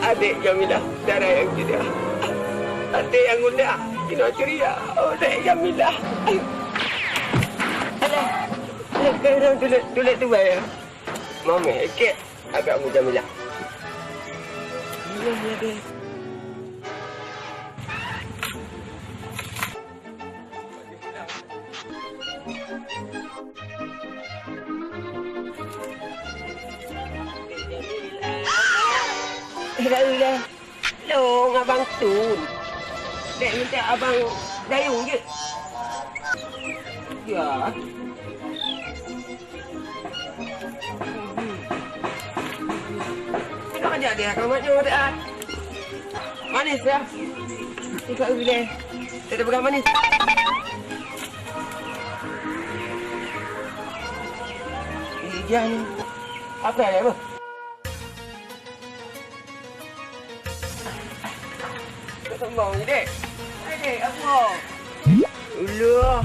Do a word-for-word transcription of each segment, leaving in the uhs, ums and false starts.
Adék Jamilah, dara nyang ceudah. Até nyang muda, jinoe ceuria. Oh, adék Jamilah. Alah, alah, kau orang tulék, tulék tu bayar. Mameh, ekek. Agak muda Mila. Iya, iya, deh. Eh, dah, dah. Long abang Tun. Dek minta abang dayung je. Ya. Kenapa dia, dia kamat nyoe dah? Manis ya? Ikut boleh. Saya dah pegang manis. Ini dia ni. Apa dia, apa? Kau sombong je, dek. Hai, dek, apa? Uluh.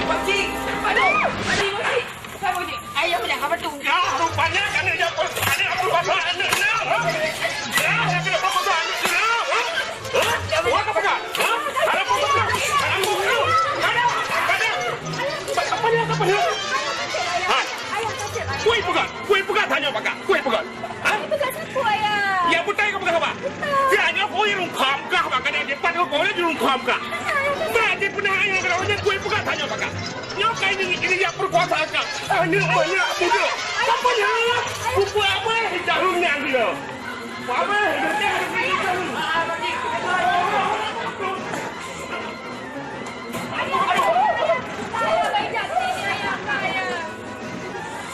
Pakcik! Aduh! Pakcik, pakcik! Siapa, pakcik? Ayah, ayah, apa tu? Ah, rupanya kena jawab. Ada apa, apa, anak, anak, ha? Ya, ya, kena apa, apa, anak, anak, ha? Ha? Buat apa, kak? Ha? Ada apa, apa, anak? Anak, anak, anak. Ada? Ada? Apa dia, apa dia? Ha? Kuih pegat, kuih pegat tanya pakat, kuih pegat. Ha? Kuih pegat siapa, Ayah? Ya, betul ke pegat apa? Betul. Ya, nyoe kuih rungkam kah, pakai dia depan kau, kuih rungkam kah? Ayah, Ayah, Ayah. Berarti pernah ayah kalau dia kuih pegat tanya pakat. Nyoe kai ni, ini dia perkuasa kah? Anak banyak budak. Apa dia? Kupu apa? Jahum ni ambil. Apa?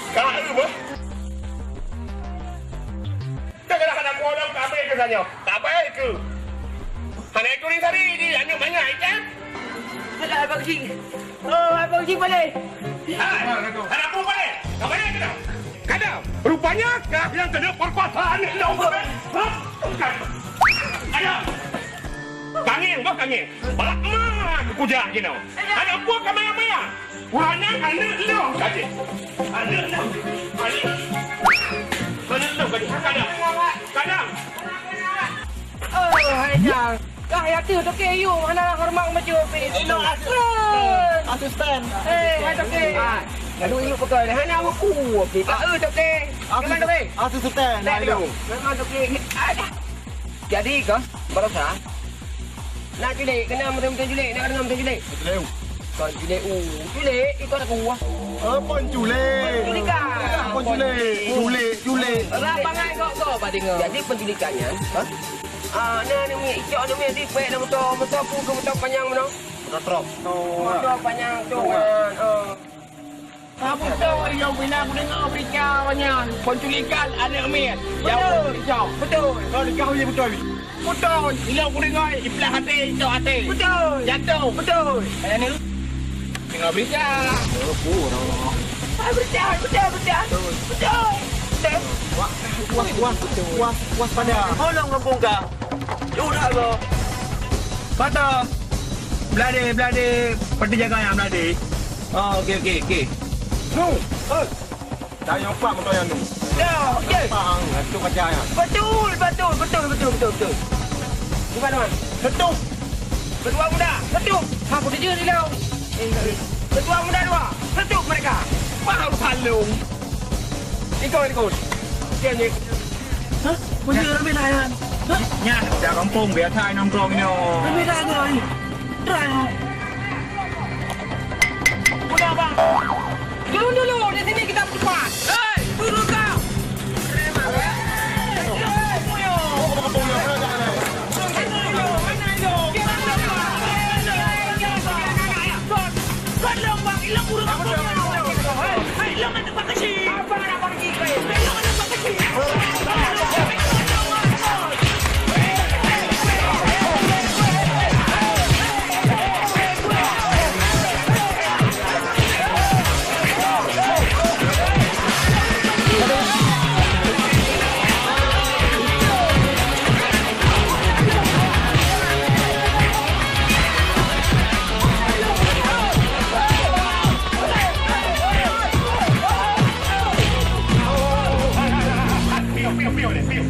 Ka eu bah. Dah kena hana kuolong ka abéh keu tanyoe. Ka abéh keu. Hana itu ni tadi di aneuk banyak ikan. Alah, Abang Jing. Oh, Abang Jing balik. Hai, hana apa balik? Ka balik kita. Kadang, rupanya kah yang kena perkosaan ni, nombor. Hah? Bukan. Kadang. Kangeng, bah kangeng. Balak ma kujak jinoe. Ada apa ka maya-maya? Urang nyan aneuk lôn saja. Aneuk lôn. Aneuk. Aneuk lôn saja. Kadang. Kadang. Oh, hai Jang. Kah ya tu toke yum hana hormat macam ni. Ino asisten. Asisten. Eh, hai toke. Ah, lalu yuk pakai. Hana aku. Kita eh toke. Memang toke. Asisten. Memang toke. Ada. Jadi kah, barosa, nak culik, kena macam-macam culik, nak kena macam culik. Culik u. Kon culik u. Culik, ikut aku. Ah. Oh, penculik. Penculikan. Penculik. Culik, culik. Lapangan kok, kok, Pak Dengar. Jadi, penculikannya, ha? Ah, nah, ni, ni, icok ni, ni, pek dah motor, motor aku ke motor panjang mana? Motor truk. Motor panjang tu, kan. Ah. Kamu tahu, Rio, bila aku dengar berita nyan, penculikan anak mit. Betul. Jauh berita. Betul. Kau ni kau je betul. Betul. Bila aku dengar, iplah hati, itu hati. Betul. Jatuh. Betul. Kayak ni. Dengar berita. Oh, kurang. Ah, berita, berita, berita. Betul. Betul. Wah, wah, wah, wah, waspada. Tolong kampung kau. Jauh dah kau. Kata. Belade, belade. Peti jaga yang belade. Oh, okey, okey, okey. Nu! Hei! Dah nyoe pak motor nyan nu. Dah, okey. Pak, hang, tu kaca nyan. Betul, betul, betul, betul, betul, betul. Bukan, Wan. Betul. Ketua muda, betul. Ha, aku dijeuet di dalam. Eh, ketua muda dua, betul mereka. Faham, Palung. Ikut, ikut. Okey, okey. Hah? Punya ramai layan. Hah? Nyan, dah kampung biasa nongkrong nyoe. Ramai layan. Try. Udah, Bang. Turun dulu, di sini kita berdepan. Hei, turun kau.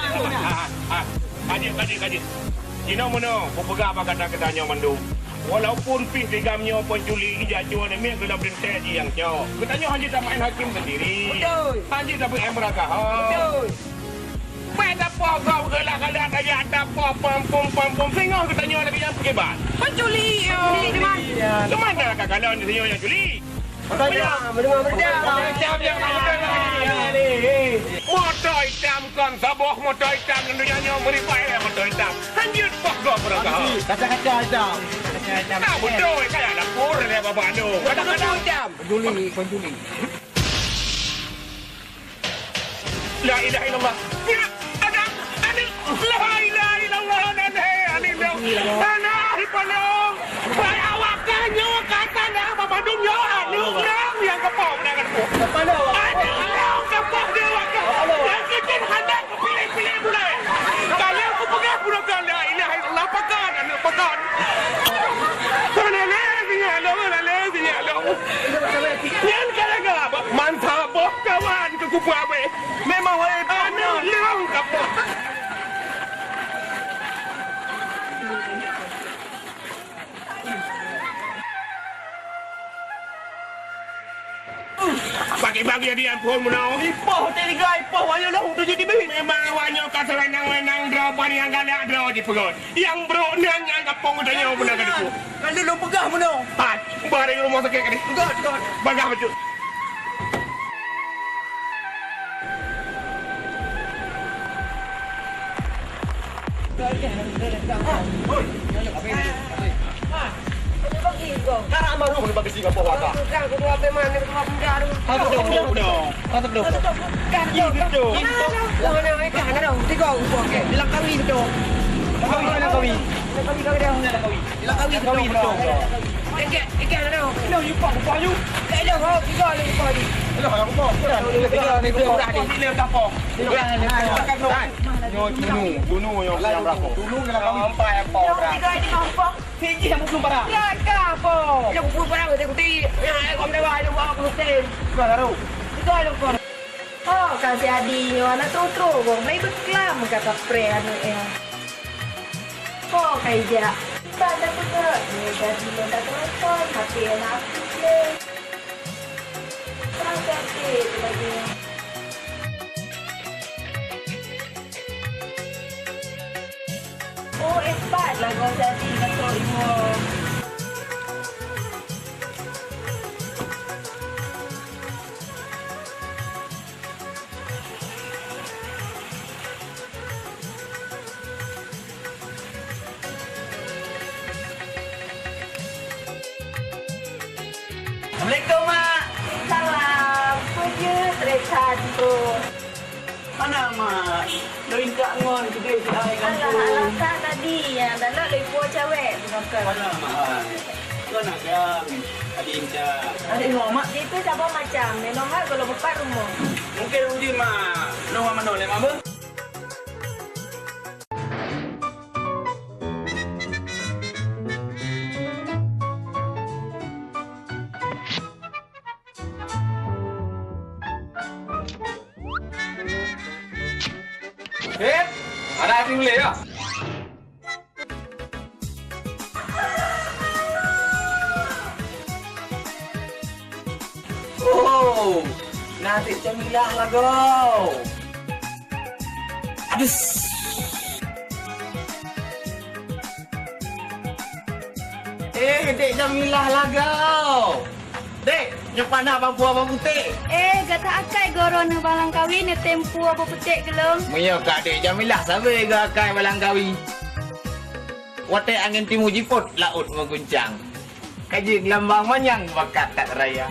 Ah, ah, ah. Ka jeuet, ka jeuet, ka jeuet. Jinoe meunoe, kupeugah bak gata geutanyoe mandum. Walaupun pih tigam nyoe pencuri, ija cue aneuk miet, gohlom teuntèe jih nyang cok. Geutanyoe hana jeuet tameu'en hakém sendiri. Betul. Hana jeuet tameu'en meuragah. Betul. Bèk tapoh gob, galak-galak tajak tapoh pampung-pampung. Singoh geutanyoe lagèe nyan pakriban. Pencuri, yo. Pencuri, teman. Teuma na ka kalon singoh nyang curi. Moto itam, moto itam. Moto itam kon saboh, moto itam lam donya nyoe meuribai lé moto itam. Hanjeuet poh gob meuragah. Kaca-kaca itam. Kaca-kaca itam. Nah, beutôi, kaya dapur lé babah tu. Kadang-kadang itam. Pencuri, pencuri. La ilaha illallah. Ya, ada, ada. La ilaha illallah, ada, ada, ada. Anak dipandang. Awak nyoe kata dah, apa bandum nyoe, aneuk lôn nyang keupông dah kan. Aneuk lôn keupông dia, awak. Nyang keucil hana pilih-pilih pulai. Kalau aku peugah, pura la ilaha illallah, pakon, aneuk pakon. Hana lé sinyak lôn, hana lé sinyak lôn. Nyan gara-gara mansa boh kawan keu kupeue abéh. Memang wahai aneuk lôn kapot. Bagi-bagi di ampôn meunoe. Ipoh teuliga, ipoh wanyoe lôn tuju tibit. Memang wanyoe ka seuwenang-wenang droe, ban nyang galak droe jipeugöt. Nyang brok nan nyang gampông geutanyoe beuna ka dipeugöt. Kan lôn peugah meunoe. Hai, bari rumoh sakét kali. Peugöt, peugöt. Bagah bacut. Nyoe tunu, tunu nyang siap berapa? Tunu nyang siap berapa? Sijih nyang bukon parah. Ya ka po. Nyang bukon parah beutôi kuti. Ya, eh, kau meudawa, nyang bawa aku mesti. Sudah taruh. Sudah lu kau. Oh, kan si Adi nyoe anak trok-trok kong. Lai beuklam kata pre aneuk eh. Oh, kai jak. Iban dah peugah. Ni jadi minta telepon, tapi anak aku play. Kan sakit lagi. Oh, empat lah kau jadi masuk ibu. Assalamualaikum, Mak. Salam. Peue jeuet treuk that tu? Hana, Mak. Lôn intat ngon keudeh keuhai kampung. Alah, alah, ka tadi nyang dalam lôn ipue cawék bunoe keu. Hana, Mak. Ngon agam. Tadi intat. Adik ngon, Mak. Itu saboh macam. Meunong hai gohlom meupat rumoh. Mungkin uji, Mak. Lôn manoe lé, Mak, beuh. Eh, anak aku boleh ya? Oh, na Dek Jamilah lagoe. Aduh. Eh, Dek Jamilah lagoe. Dek, nyoe pat na abang puah bak putéh. Eh, gata akai goro neuh bak Langkawi neutem puah bak putéh keu lôn. Meunyoe ka Dek Jamilah sabe geuakai bak Langkawi. Watée angén timu jipôt laôt meuguncang. Ka jeuet geulambang manyang bakat that raya.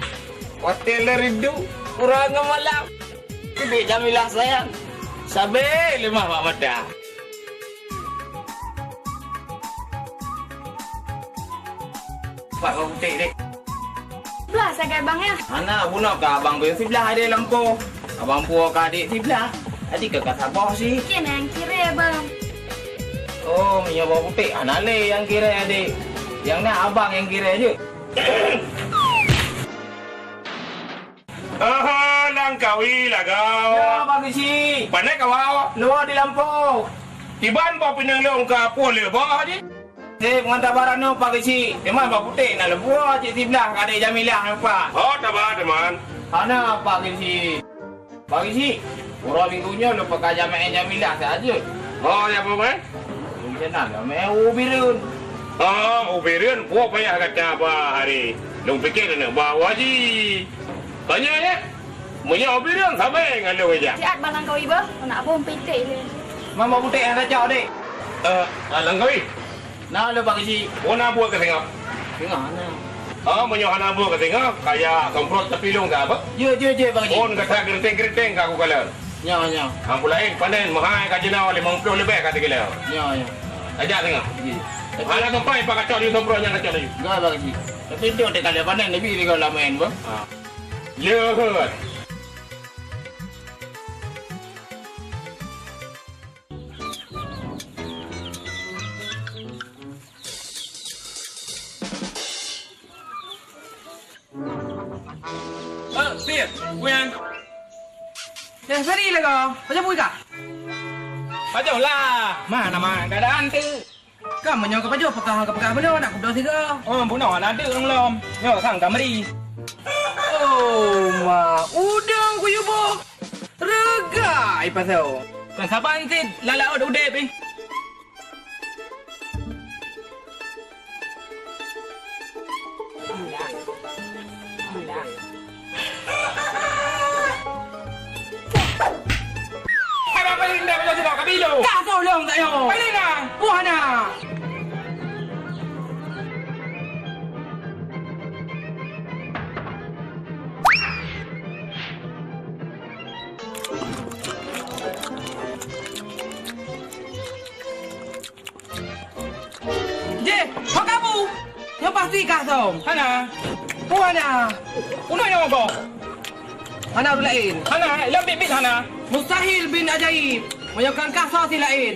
Watée lé rindu, uroe ngon malam. Keubiet Jamilah sayang, sabe leumah bak mata. Pat bak putéh, Dek. Blah sagai bang, ya. Hana, bunoe ka abang beuh siblah adé lampôh. Abang puwoe ka adék siblah. Adik ka, ka saboh sih. Kena nyang kiré, bang. Oh, meunyoe bak putéh, hana lé nyang kiré adék. Nyang na abang nyang kirém jeuet. Oho, Langkawi lagoe. Ya, Pak Geuchik. Pane kawoe? Luwa di lampôh. Kiban boh pineung lôn ka pue le boh jih. Seb ngon tabarano, Pak Geuchik. Teuma boh putéh na leumbua cit siblah ka adék Jamilah nyoe, Pak. Oh, taba, teuma. Hana, Pak Geuchik. Pak Geuchik, uroe minggu nyoe lôn peuka jamèe Jamilah saja. Oh, ya, Pak, eh? Lôn keunan jamèe u Bireuen. Oh, u Bireuen, puwoe payah gata ba hari. Lôn pike keuneuk ba u haji. Tanya, ya? Meunyoe u Bireuen, sabe ngon lôn ija. Siat Bang Langkawi beuh, nak bom piték lé. Mama puték nyang tacok, Dek. Eh, Langkawi. Na lôn, Pak Geuchik. Oh, na buet keu singoh? Singoh na. Oh, meunyoe hana buet keu singoh, kaya semprot tapi lôn ka apa? Jeuet, jeuet, jeuet, Pak Geuchik. Phôn gata geuriteng-geuriteng ka kukalon. Nyoe, nyoe. Ampu laén panen meuhai ka jinoe limong ploh leubeh ka sikilo. Nyoe, nyoe. Tajak singoh. Jeuet. Hana sampai Pak kacok di semprot nyang kacok laju. Enggak, Pak Geuchik. Tapi tu tak ada panen, tapi dia kalau main, Bang. Ha. Leuheut. Eh, Pir, Kuyan. Eh, Ferry lah kau. Pajoh bui kah? Pajoh lah. Mana mak keadaan tu? Kau meunyoe keu pajoh peugah, keu peugah bunoe nak kudoh sigoe. Oh, bunoe hana deuk lom. Nyoe sang ka meuri. Oh, ma, udeueng kuyue boh. Reuga, ai pasau. Kan saban cit, lam laôt udeb, eh. Hai, bang, paling indah, bang, sudah, kabilu. Tak tolong, tak yo. Paling indah. Wah, nah. Jeh, ho kabu? Nyoe pasti kah som? Hana. Peue hana? Unoe nyoe gob? Hana ureueng laén? Hana, lom biet-biet hana. Mustahil bin ajaib. Meunyoe kon kah soe si laén?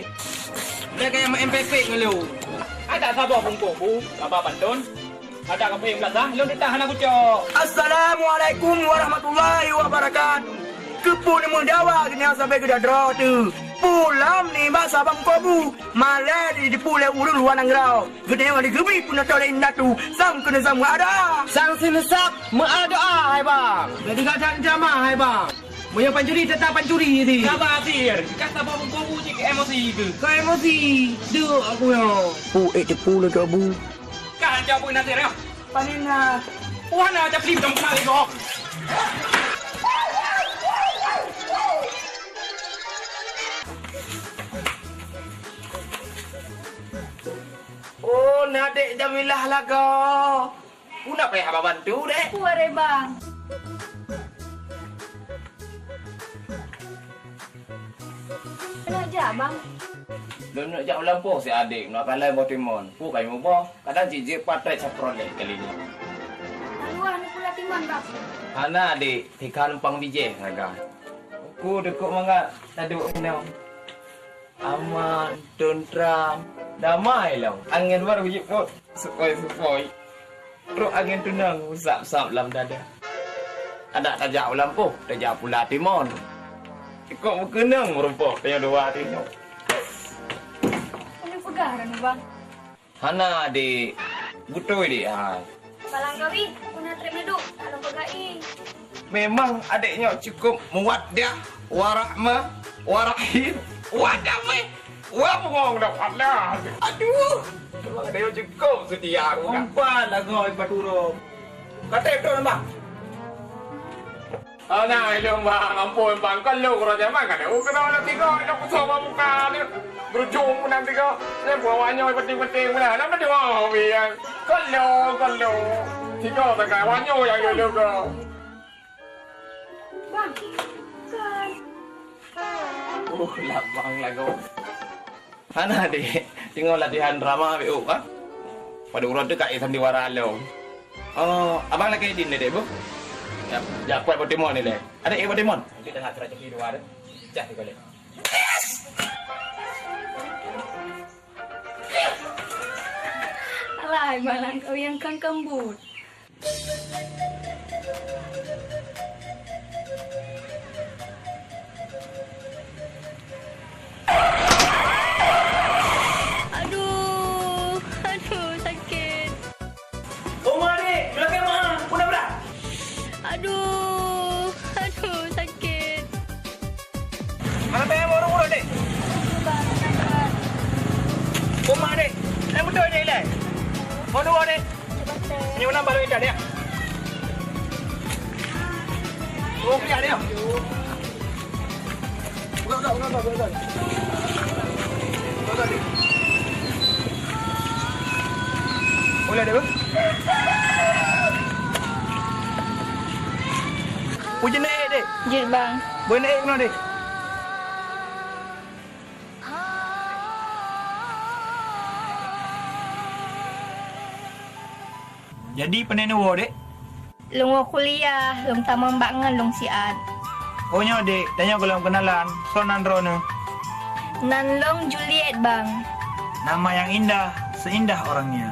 Lagèe nyang maén pek-pek ngon lôn. Ada saboh bungkôh bu, kaba pantôn. Ada kapeue belasah, lôn teuntang hana kucok. Assalamualaikum warahmatullahi wabarakatuh. Keupeue neumeudawa geuhnyan sampoe keu droe teuh? Pulam nibak sabang kobu, malèe di dipu lé ureueng luwa nanggroe. Geutanyoe digeubri peunoh lé indatu, sang keuneusam meuadoa. Sang sineusab meuadoa, hai bang. Jadi gata ceramah, hai bang. Meunyoe pancuri, teutap pancuri di. Sabar, Sir. Ka saboh bungkôh bu cit keu emosi keuh. Ka emosi. Duek aku nyoe. Pu ék teupeu lé bu. Ka jak bui nasir nyoe. Panen na. Wah na, jak lip dong kali kok. Oh, na dek Jamilah lagoe. Peue na payah haba bantu, dek? Peue, Bang? Keuneuk jak, Bang? Lôn neuk jak u lampôh si adék, neuk kalon boh timon. Peue kayue muboh, kadang cit jeuet patrek saprot lé kali nyoe. Taluwah neupula timon, Bang. Hana, adék, tika numpang bijéh sagai. Ku deukok mangat taduek inoe. Aman, teuntram, damai lom. Angén baru jipot, sepoi-sepoi. Trok angén tunang, sap-sap lam dada. Adak tajak u lampôh, tajak pula timon. Ikok meukeunong meurumpok tanyoe dua tinoe. Peue peugah droeneuh, Bang? Hana, adék. Beutôi, dek, hai. Palang kawi, peue na trép neuduek, along peugah i. Memang adék nyoe cukup muwaddah, warahmah, warahim, wadamai, wa bungong dah panas. Aduh, memang adék nyoe cukup seutia. Umpat lagoe ipat uroe. Katé beutôi, Bang. Oh, na ilong bang, ampôn bang, kon lôn keudroe jameun ka lheueh keudroe lôn tiga, ilong kusoe bak muka lé. Beurujông meunan tiga. Lé buah wanyoe penting-penting meunan. Nama dua biang. Kon lôn, kon lôn. Tiga sagai wanyoe nyang lôn lôn ka. Bang, kan. Oh, labang lagoe. Hana, dek. Teungoh latihan drama beu, ha? Padub uroe teuh ka ék sandiwara lom. Oh, abang lakèe idin, dek, bu? Jak, jak kuat bak timon ni, dek. Ada ék bak timon? Nanti tengah surat caki dua tu. Cah tu kali. Hai, malang kau yang kangkang but. Aduh, aduh, sakit. Oma, dek, belakang mak, pun dah berat. Aduh, aduh, sakit. Mana payah bawa urut-urut, dek? Oma, dek, nak betul, dek, ilai? Mau dua, dek? Ini mana baru ikan, ya? Oh, pihak dia. Boleh ada, Bang? Ujian naik, dek? Jeuet, Bang. Boleh naik kena, dek? Jadi, pane neuwoe, dek? Lôn woe kuliah, lôn tamong bak ngon lôn siat. Oh, nyoe, dek, tanyoe gohlom keunalan, soe nan droeneuh? Nan lôn Juliet, Bang. Nama yang indah, seindah orangnya.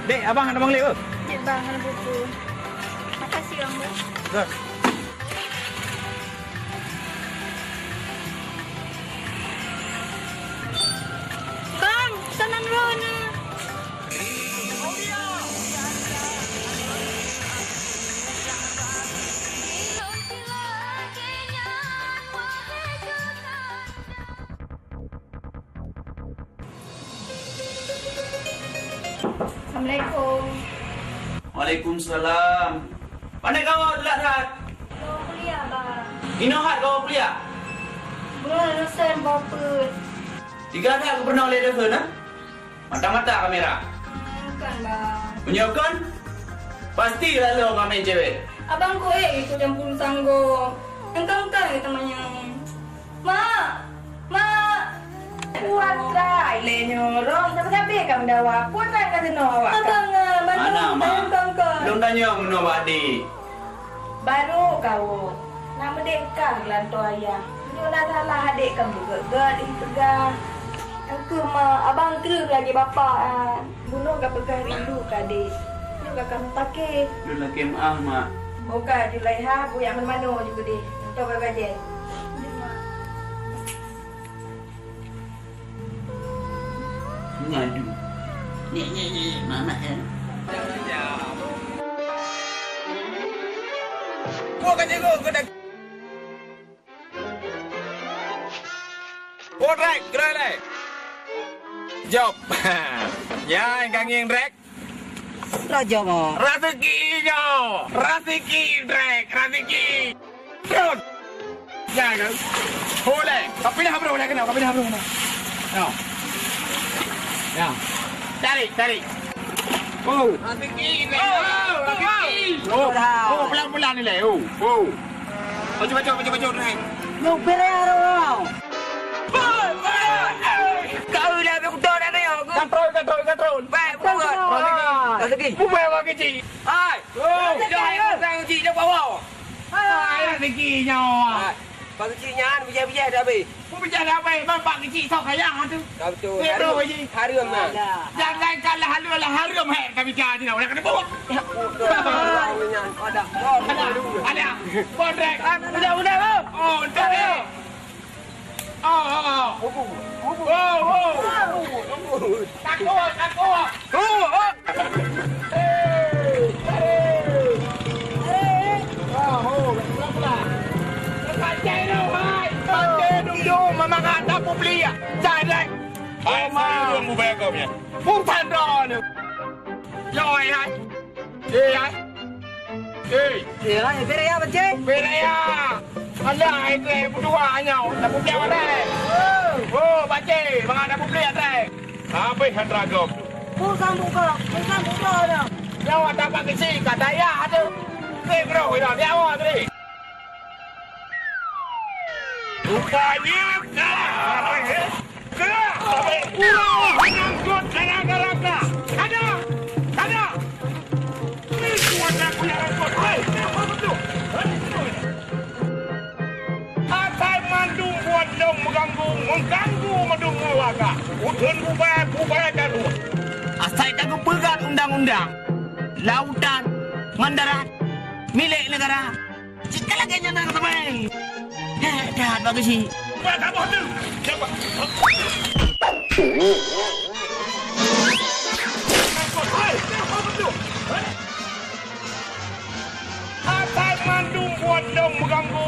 Dek, abang hana mangleh, oh. Jeuet, Bang, hana peue-peue. Makasih, Bang, Bang. Dah. Kang, sanan roh na. Assalamualaikum. Waalaikumsalam. Pane kamoe teulat that? Kamoe kuliah, Bang. Inoe that kamoe kuliah? Bunoe lulusan bawa peuet. Tiga that gubernur lé dosen, ha? Mata-mata kamera. Bukan, Bang. Meunyoe kon, pasti lalu ngamé cewek. Abang kok eh ikut campur urusan gob. Engkang-engkang ya teman nyan. Mak! Mak! Kuat rai lé nyoe rong, sabe-sabe ka meudawa. Kuat rai ka teunoe awak ka. Abang, ah, bantu. Ana, Mak? Engkang-engkang. Lôn tanyong meunoe bak adik. Baru kawoe, na meudeh kah geulantoe ayah. Meunyoe na salah adék ka meugét-gét di peugah. Engkeuh ma, abang kreueh lagée bapak, ah. Bunoe ka peugah rindu keu adék. Nyoe ka kamoe paké. Lôn lakée meuáh, Mak. Boh ka Julaiha, buyak meumanoe ju keudeh. Nyoe ka gajée. Ngadu. Nyek, nyek, nyek, mamak, eh. Gua kan jago, gua dah. Oh, Drek, gerai, Drek. Jaweueb. Nyan ka ngieng, Drek. Raja mo. Raseuki nyoe. Raseuki, Drek, raseuki. Terus. Ya, kan? Boleh. Tapi dah bro, dah kenal. Tapi dah bro, kenal. Ya. Ya. Tarik, tarik. Oh. Raseuki, Drek. Oh, oh, raseuki. Oh, oh, pelan-pelan ni, Lek. Oh, oh. Baca, baca, baca, baca, Drek. Nyoe bere aro. Kau dah berkutuk dah ni, aku. Kontrol, kontrol, kontrol. Baik, buat. Raseuki. Bukan orang kecil. Hai. Oh. Dah, hai, orang kecil, dah bawa. Hai, raseuki nyoe. Hai. Pak kecil nyan bijah-bijah dah habis. Bijah dah habis, memang pak kecil sok kaya tu. Dah betul. Harum. Harum lah. Jangan kalah harum lah harum, hai, kami jadi nak kena buat. Betul. Ada. Ada. Bodrek. Udah, udah, bang. Oh, udah, ya. Oh, oh, oh. Oh, oh. Takut, takut. Oh, oh. Hei, hei. Oh, oh, pelan-pelan. Pancai dong, hai. Pancai dong, dong. Mama kata aku beli ya. Cai, Drek. Hai, saya dong, bubaya kau punya. Bukan dong. Yo, hai, hai. Eh, hai. Eh. Eh, hai, bere ya, Bacé? Bere ya. Alah, hai, tu, eh, berdua hanya. Dah putih awak dah, eh. Oh, Bacé. Bang, dah putih ya, Drek. Habéh han ragam tu. Bukan, bukan. Bukan, bukan, dah. Nyawa tapak keuchik, kat dayah tu. Treb roh dah, nyawa tadi. Rupanya kah. Kah. Sampai uroe menyangkut gara-gara kah. Kada. Kada. Ini kuat aku yang repot. Hei, apa betul? Hei, betul. Asai mandum buet lôn meuganggu, meuganggu. Ulôn bubai, bubai ka lheueh. Asai ka geupeugah undang-undang, lautan ngon darat milék neugara. Cit ka lagèe nyan na samai. Hèk that bak geuchik. Bubai ka boh tu. Siapa? Asai mandum buet lôn meuganggu.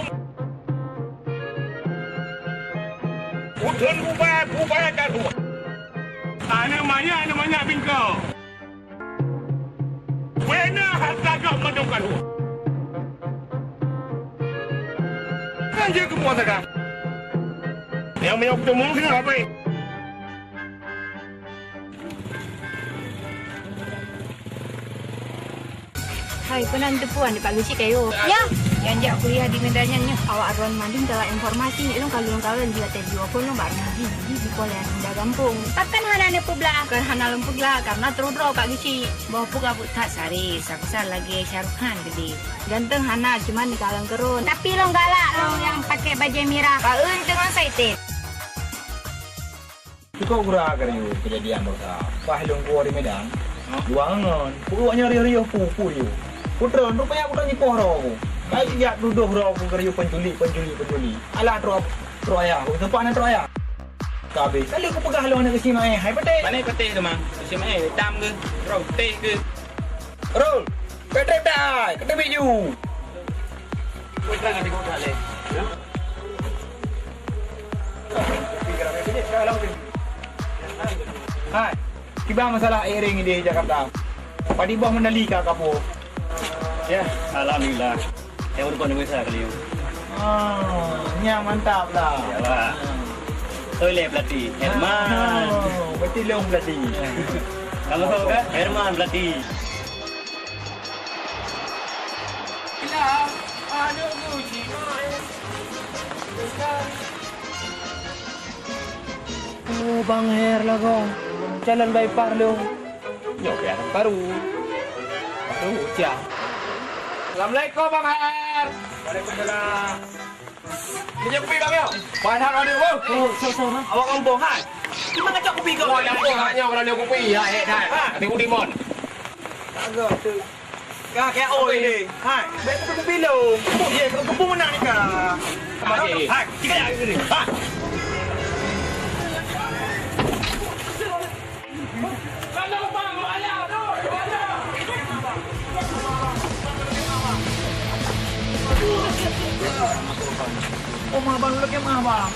Ulôn bubai, bubai ka lheueh. Aneuk manyak, aneuk manyak bingkôk. Beuna hareuta gob mandum ka lheueh. Kan jeuet keu puasa ka. Nyang meunyoe kuteumèe singoh habéh. Hai, peue na neuteupeue aneuk Pak Geuchik kayo? Ya. Nyang jak kuliah di Medan nyan nyoe. Awak droen mandum dalam informasi, nyoe lôn ka lôn kawén di ateueh jiwoe phôn lôn bak Rumaji, jih jipoh lé aneuk muda gampông. Pakon hana neupeublah? Kon hana lôn peuglah, karena trôh droe Pak Geuchik. Boh peugah buet that saréh, sapeue lagèe Shahrukh Khan keudéh. Ganteng hana, cuman neukalon keurôn. Tapi lôn galak lôn nyang pakai bajèe mirah. Paeuen teungoh sai tét. Cukôp gura keu riyeuk keujadian baroesa. Paih lôn kuwoe di Medan, dua ngon. Peue awaknyan riôh-riôh peue, peue riôh. Kutreun, rupanya kutreun jipoh droe ku. Hai jak tudoh droe ku keu riôh penculik, penculik, penculik. Alah trok, trok ayah, ku seupah na trok ayah. Ka abéh, ka lheueh kupeugah lôn aneuk Geuchik Maé, hai patéh. Pané patéh teuma, Geuchik Maé, itam keuh, droe putéh keuh. Rul, peutrép tai, keuteubiet ju. Hai, kiban masalah ék ring di Jakarta? Padum boh meudali ka kapeue? Ya, alhamdulillah. Saya baru pandai biasa kali ni. Ah, nyan mantap lah. Yalah. Toilet pelatih, Herman. Oh, berarti lôn pelatih. Kamu tahu kan? Herman pelatih. Oh, Bang Her lagoe. Jalan bypass lôn. Nyoe keuh baru. Baru, cia. Assalamualaikum, Bang Her. Waalaikumsalam. Meunyoe kupi, Bang, yo. Pahan hana deuh, Bang. Oh, so, so, ha? Awak gampông, hai. Di mana cok kupi kau? Oh, gampông, hanya orang dia kupi. Ya, eh, dah. Ha. Tapi Udimon. Agak tu. Ka, ka, oh, ini. Hai. Baik kupi-kupi lo. Oh, ye, kau kupi mana ni, Kak? Hai, tiga ya, ini. Ha. Oh, mah bang, lagi mah bang.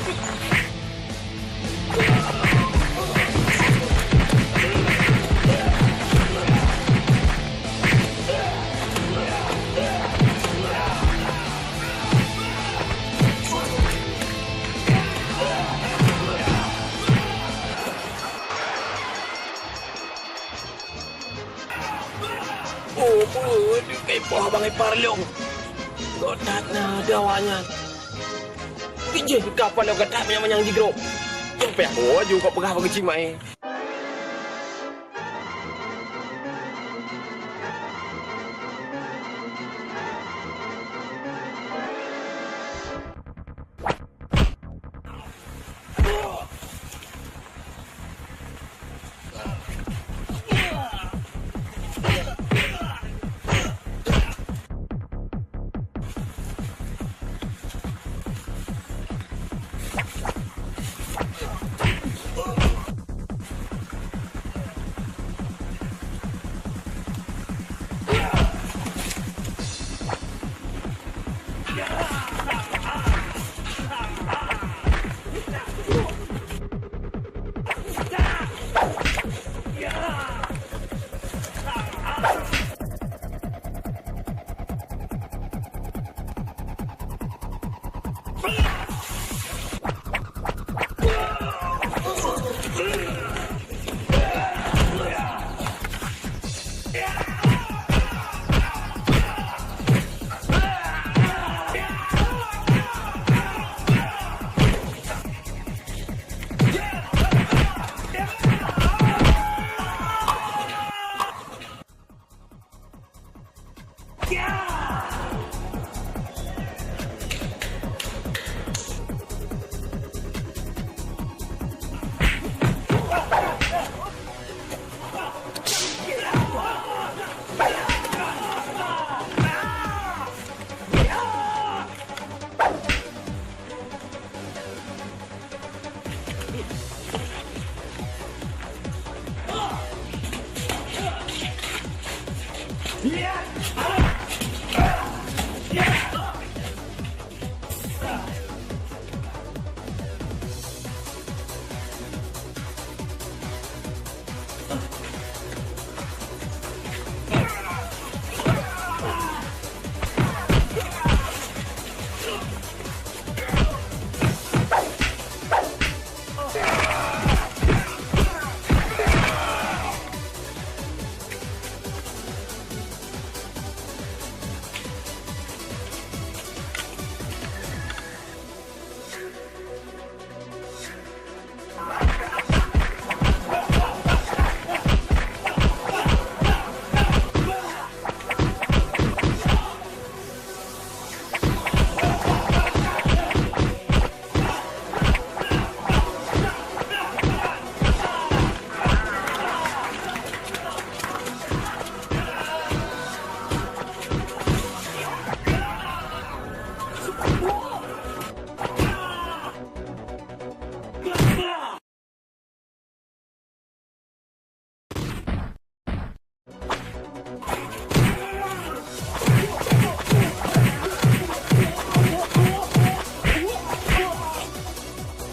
Oh, peue, kai poh bangai parlong. Gok that na dawanya. Ijeh ka parlong gata manyang-manyang jigrob. Nyang payah laju kok peugah bak keuchik mai.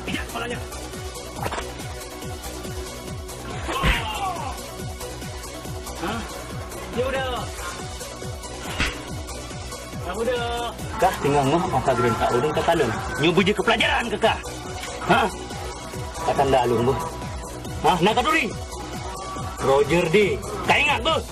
Pijak kepalanya. Hah? Dia udah. Kah teungoh-ngoh mata geureun ka ureueng ka kalon. Nyoe beujeuet keu pelajaran keu kah. Ha? Ka tanda lôn beuh. Ha, na ka turi. Roger D. Ka ingat beuh.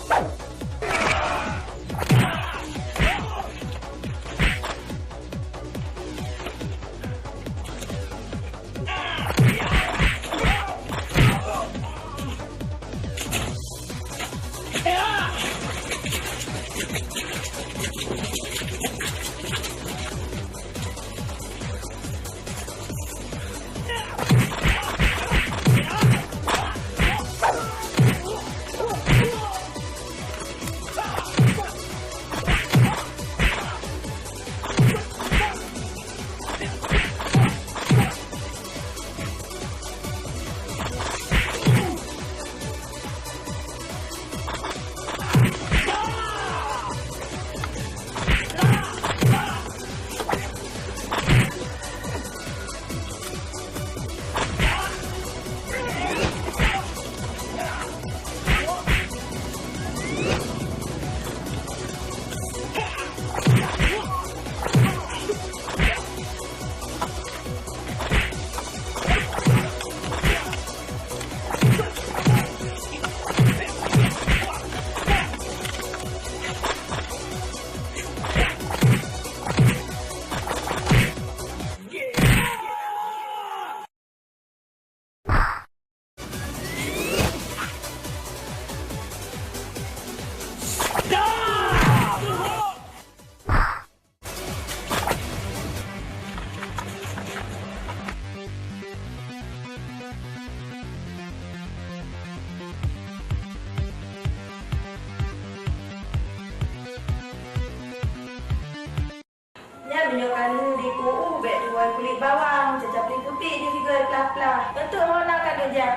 Nyan meunyoe ka lheueh di ku u, bèk tuwoe kulét bawang, cacah peuet putéh di figure plah-plah. Beutôi hana ka geujak.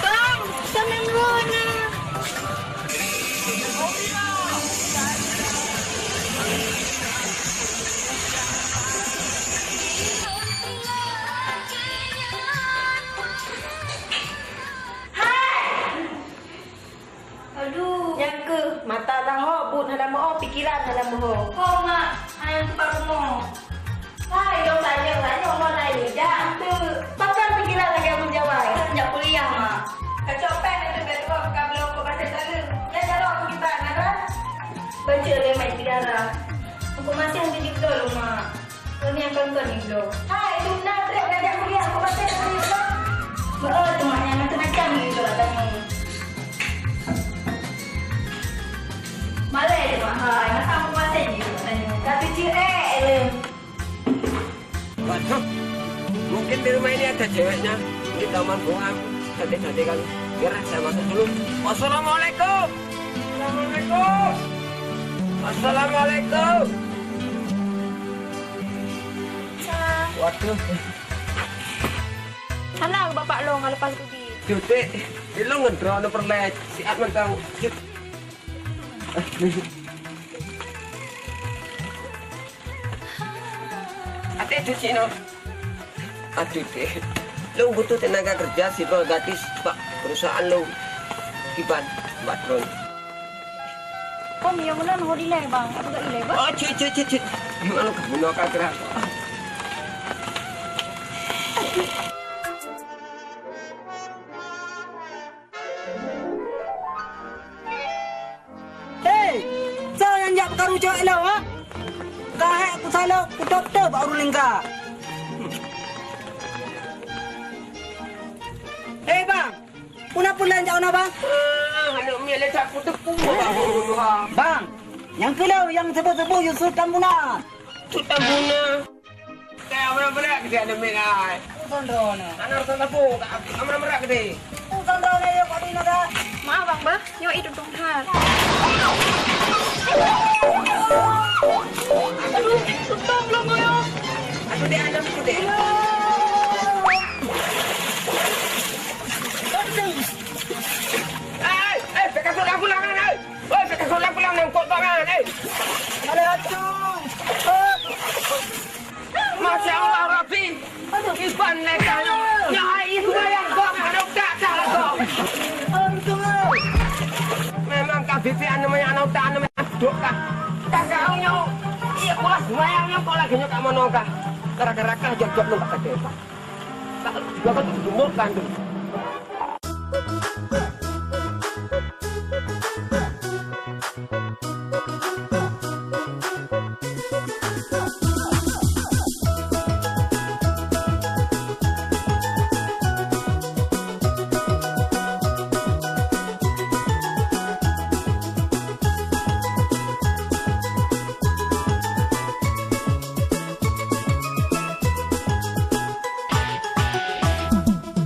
Bang, seunang hana. Hai! Aduh. Nyan keuh, mata taho, buet hana meu'oh, pikeran hana meuho. Ho, Mak, ayang teupat rumoh. Hai, lôn tanyong-tanyong, lôn hai neujak teuk. Pakon pikeran lagèe Abu Jawai? Kan jak kuliah, Mak. Kacok péng ateueh bèk tuwoe ka bloe keu maséh saleuem. Nyan jaroe keu kiban, na kan? Bacut lé Mak Idara. Keu maséh hana jibloe lôn, Mak. Kon nyang kon-kon nibloe. Hai, dum na trép gajak kuliah, aku pasti akan nibloe. Beuh, teuma nyang macam-macam nibloe tanyoe. Malèe teuma hai, masa aku pasti nibloe tanyoe. Tapi ceuek lé. Waduh, mungkin di rumah ini ada ceweknya. Ini taman buang. Cantik-cantik kan. Biar saya masuk dulu. Wassalamualaikum. Assalamualaikum. Assalamualaikum. Waduh. Hana bapak lôn lepas rugi. Cuti, di lôn ngeudroe na peureulèe siat mantong. Cut. Até tu cik no. Aduh deh. Lôn butuh tenaga kerja sidroe gadis bak perusahaan lôn. Kiban bak droe. Kon nyang meunan ho dilèe, Bang. Aku tak dilèe, Bang. Oh, cit, cit, cit, cit. Meunan ka bunoe ka gerak. Hei, soe nyang jak peukaru cewek lôn, ha? Ka hék kusalok, kutôp-tôp bak ureueng lingka. Hei, Bang, peue na peue lôn jak na, Bang? Ah, aneuk miet lé that peuteupue, Bang. Bang, nyang keu lôn nyang seubut-seubut Yusuf Tambuna. Yusuf Tambuna. Kaya meurat-meurat keu aneuk miet ai. Peue sandroe nyoe? Hana rasa sapeue, ka meurat-meurat keu. Peue sandroe nyoe, yôh, kok di na ka? Maaf, Bang, bah. Nyoe itu dong that. Aduh, tolong, ya. Aduh, dek, aduh, dek. Eh, eh, pegang sudah pulang, eh. Oi, peugah pulang-pulang nangkok tangan, eh! Ada hantu! Masya Allah, Rabbi! Aduh. Iban lé ka nyoe. Nyoe hai sumbayang gob, aneuk tak, tak gob. Aduh. Memang ka bibi aneuk manyang, aneuk tak, aneuk manyang dok kah. Kah kau nyoe. Iya, kulah sumbayang nyoe, kok lagèe nyoe kat manoe kah. Gara-gara kah jot-jot nyoe kat kata, Pak. Gobnyan tu.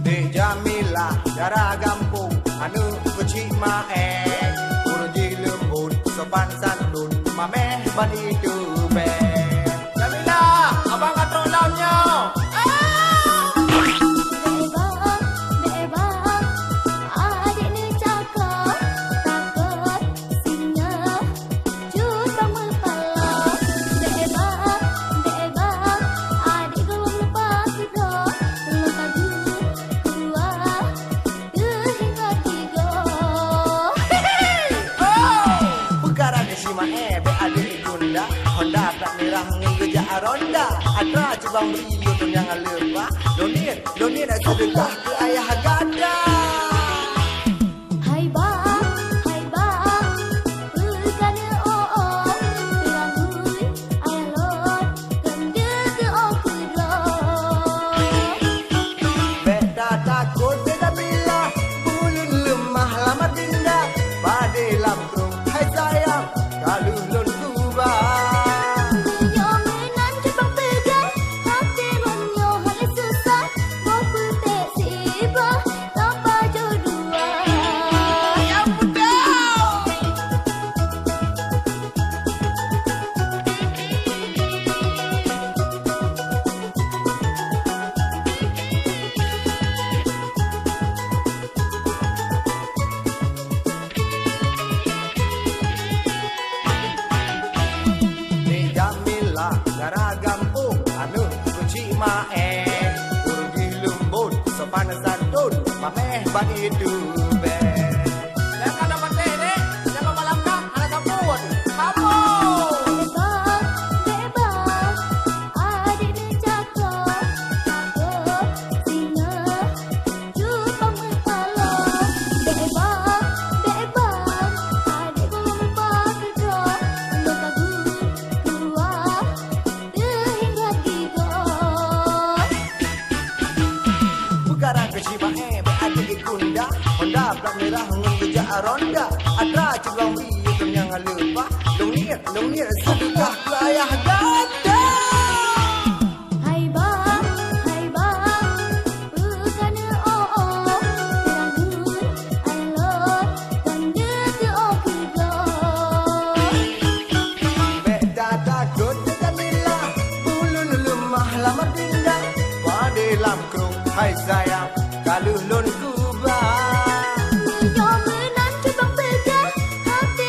Dek Jamilah, dara gampông, aneuk keuchik Maé. Ureueng jih leumbot, sopan santun, mamèh ban iteubiet. Jamilah, abang ka trok lom nyoe. Ah! Bang, bang, adik ni cakap, takut singa. Cut bang meupala, dek bang, dek bang, adik gohlom lupa keudroe, lôn ka geuh keudua, teuh ingat gigoe. Oh! Peukara keuchik Maé, bèk adik ikunda, honda plat mirah ngon geujak ronda, atra cubang bri lôn nyang leupah, lôn niet, lôn niet seudeukah keu ayah gata. Hai bang, hai bang, peue ka neu'oh-oh, peurangui ayah lôn, keuneuk geu'oh keudroe. Bèk tatakot, bèk tapilah, ulôn leumah lam até nda, padé lam krueng, hai sayang, ka lheueh lôn keubah. Nyoe meunan cut bang peugah, até lôn nyoe hana susah, boh peutek siblah, tapajoh dua. Ya beutôi. Ni Jamilah, dara gampông, aneuk keuchik Maé. Ureueng jih leumbot, sopan santun, mamèh ban iteubiet. Nyang ka na patéh, Dek, nyang ka malam ka hana sapeue. Kamoe! Bebas, bebas, adik ni cakap, cakap, singoh, cupang meupala. Bebas, bebas, adik gohlom lupa keudroe, lôn ka geuh keudua, teuh ingat gigoe. Peukara keuchik Maé, bèk até ikunda. Honda plat mirah ngon geujak ronda. Atra cubang bri lôn nyang leupah. Lôn niet, lôn niet seudeukah keu ayah gata. Hai bang, hai bang, peue ka neu'oh-oh, peurangui ayah lôn, keuneuk geu'oh keudroe. Bèk tatakot, Jamilah, ulôn leumah lam até nda, padé lam krueng, hai sayang, ka lheueh lôn keubah. Nyoe meunan cut bang peugah, até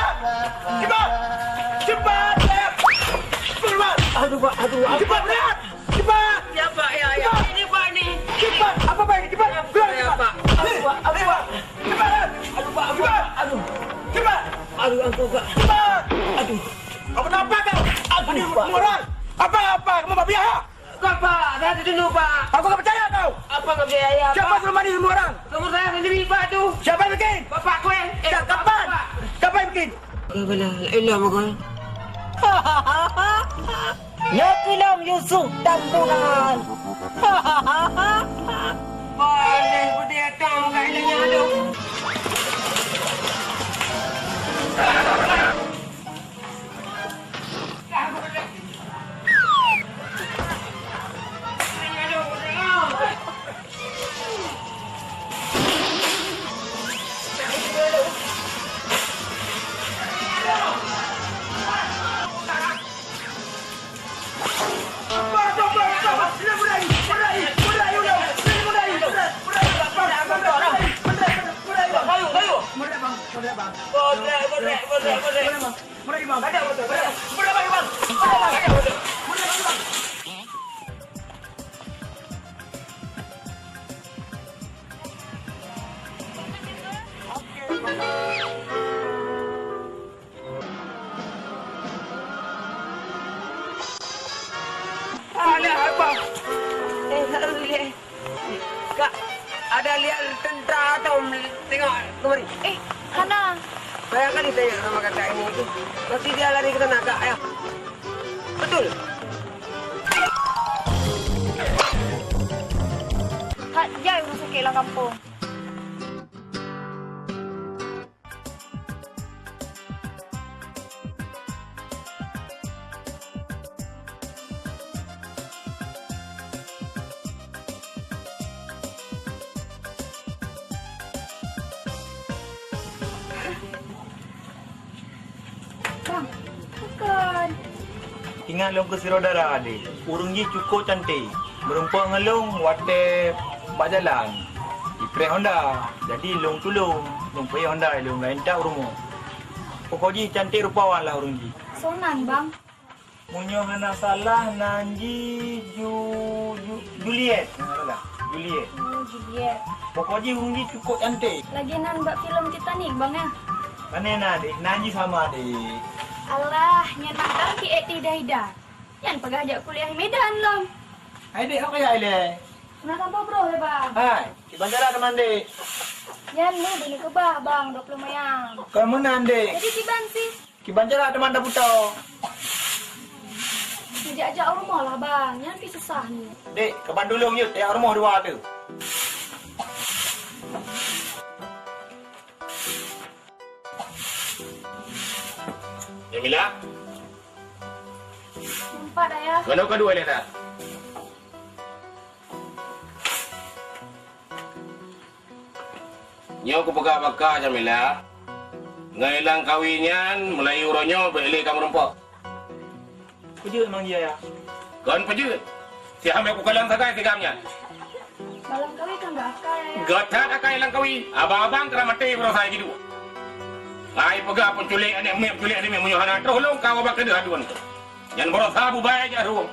Cepat! Cepat! Cepat! Keluar! Aduh, Pak, aduh, aduh. Cepat, Pak! Cepat! Ya, Pak, ya, ya. Cepat! Ini, Pak, ini. Cepat! Apa, Pak, ini? Cepat! Ya, Pak, keluar, ya, cepat! Pak. Aduh, Pak, aduh, Pak. Cepat! Aduh, Pak, aduh, Pak. Aduh, ampun, Pak. Cepat! Aduh. Apa kenapa kau? Aduh, Pak. Semua orang. Apa, apa? Kamu mafia, ha? Kau, Pak, saya dulu, Pak. Aku tak percaya kau. Apa nggak percaya, ya, Siapa Pak? Suruh mandi semua orang? Nomor saya sendiri, Pak, tu. Siapa yang bikin? Bapak gue. Eh, Siapa? Kapan? Bapak. Siapa yang bikin? Kau belah, elah, Mak. Nyoe keuh lôn Yusuf Tambunan. Boleh, boleh, tong, kat ilanya tu. Ada apa? Eh, tak boleh. Kak, ada lihat tentara atau tengok kemari? Eh, hana. Saya kan ditanya sama kakak ini itu. Pasti dia lari ke sana, Kak, ya. Betul. Hak jai ureueng sakét lam kampung. Bang, bukan. Ingat lôn keu sidroe dara, Dek. Ureueng jih cukôp canték. Meurumpok ngon lôn watèe bak jalan. Jipreh Honda. Jadi lôn tulông. Lôn peuék Honda lôn, laén that u rumoh. Pokok jih canték rupawan lah ureueng jih. Soe nan, Bang? Meunyoe hana salah, nan jih Ju-, Ju-, Juliet. Hana salah. Juliet. Oh, Juliet. Pokok jih ureueng jih cukôp canték. Lagèe nan bak filem Titanic, Bang, ya? Pane na, Dek? Nan jih sama, Dek. Alah, nyan mantong ki ék Ida-Ida. Nyan peugah jak kuliah i Medan lom. Hai, Dek, hok kaya ilèe? Hana sampôh broh lé, Bang. Hai, kiban cara teuma, Dek? Nyan ni, bini keubah, Bang, dua puluh mayang. Kon meunan, Dek. Jadi kiban sih? Kiban cara teuma taputo. Neujak-jak u rumoh lah, Bang. Nyan pih susah ni. Dek, kaban tulông jeuet, jak u rumoh dua tu. Jamila? Nampak, Ayah. Mana kau dua, Lena? Nyoe kupeugah bak kah, Jamila, ngon Langkawi nyan, meulayeue uroe nyoe bèk lé ka meurumpok. Peujeuet mang jih, Ayah. Kon peujeuet. Sihamé kukalon sagai sigam nyan. Bak Langkawi kan gak akai, Ayah. Gata akai Langkawi. Abang-abang keu maté baroesa jiduek. Ai peugah peuculék aneuk miet, peuculék aneuk miet, meunyoe hana troh lôn ka ubak keudeuh aduen. Nyan baroesa bubai jak rhueng.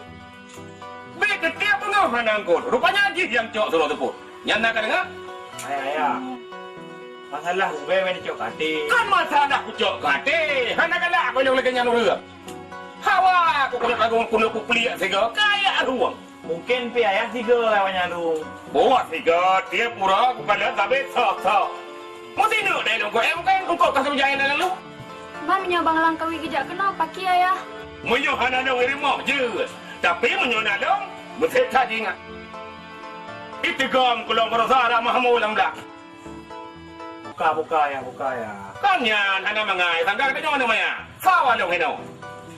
Bèk keu tiep beungoh hana eungkôt. Rupanya jih nyang cok sidroe seupôt. Nyan na ka deungö? Ayah, ayah. Masalah ubé meucok katé. Kan masalah kucok katé. Panyang lagèe nyan ureueng. Hawa, ku keuneuk lagu keuneuk kupliek sigoe, kaya rueng. Mungkin pih ayah sigoe lawan nyan tu. Buet sigoe, tiep uroe ku kalon sabé sok-sok. Meusineuk deh lôn goe, eh, mungkin engkau ka seujah nyang lalu. Ban meunyoe Bang Langkawi geujak keunoe, pakri ayah? Meunyoe hana lôn ireumok jeuet, tapi meunyoe na lôn, meuseuti that jingat. Iteugom kulong beurasa ramah mu lam blang. Buka, buka ya, buka ya. Kan nyan hana mangat, sangka geutanyoe hana maya. Sawa lôn hinoe.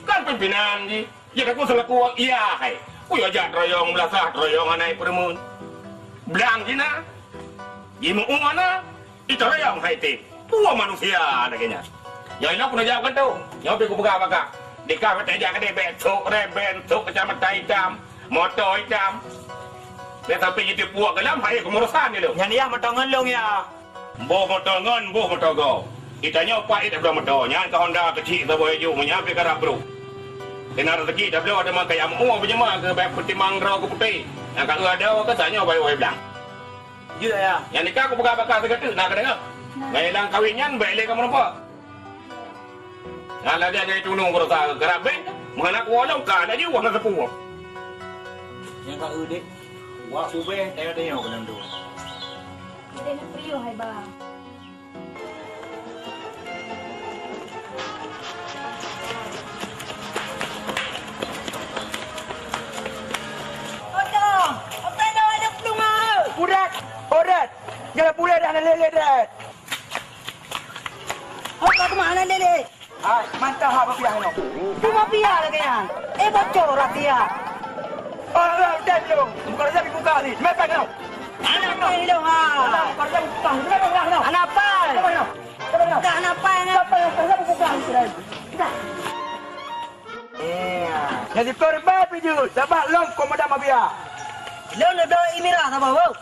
Kan pimpinan jih. Ya, aku selaku iya hai. Kuyue jak teurayong beulasah teurayong hana ipeureumeun. Blang jih na. Jimu'ue na. Iteurayong hai teh. Peue manusia lagèe nyan. Nyoe inoe keuneuk jaweueb keu tu. Nyoe pih kupeugah bak kah. Di kah watèe jak keudè bèk sôk rèben, sôk kacamata itam, moto itam. Bèk sampai jiteupeue keu lom hai keumurosan di lôn. Nyan yah moto ngon lôn ya. Boh moto ngon boh moto goe. Di tanyoe pat ita bloe moto. Nyan ka Honda keuchik saboh ijôk meunyan pih karab brôk. Keunan raseuki tabloe teuma kaya mu'ue beujeumak keu bèk peutimang droe keu putéh. Nyang ka eu adoe ka tanyoe bayeue blang. Jeuet, Ayah. Nyang nikah kupeugah bak kah sigoe teuk na kadeungö. Ngon ilang kawin nyan bèk lé kamoe nampak. Nyan lagèe nyan itu nung beurasa geurabeh, meuhana kuwoe lom ka laju wah na teupeue. Nyang ka eu deh, wak ubeh tayong-tayong keunan tu. Udeh na priuh hai ba. Otong, otong dah ada pelunga. Urat, urat. Jangan pulai dah lele dah. Hok ka teuma hana lele. Hai, mantah ha mafiah nyoe. Tu mafiah lagèe nyan. Eh, bocor rahsia. Oh, dah, dah, dah. Bukan saya buka ni. Mepet nyoe. Anak pai ilong ha. Bukan saya buka. Kenapa nyoe? Kenapa nyoe? Kenapa nyoe? Dah, kenapa nyoe? Siapa yang saya buka ni? Dah. Eh, jadi korban pih jeuet, sabab lom komandan mafia. Lôn neudoe Imira saboh, beuh.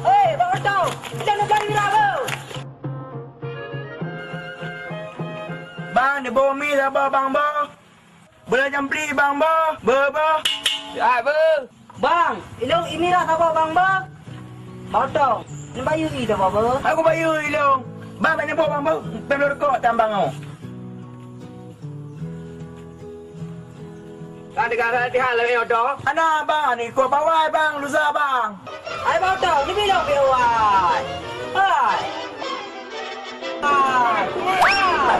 Hei, Bang Oto, lôn neudoe Imira, beuh. Bang, neuboh mi saboh, Bang, beuh. Beulajang bri, Bang, beuh. Beuh, beuh. Hai, beuh. Bang, ilong Imira saboh bang beuh. Bang Otong, neubayeue i saboh beuh. Aku bayeue ilong. Bang, bèk neuboh bang beuh. Pèng rukok tam bang oh. Ka teuga latihan lagèe nyoe, Otong? Hana, bang, ni kok bawai, bang, lusa, bang. Hai, Bang Otong, ni bilong piawai. Hai. Hai. Hai.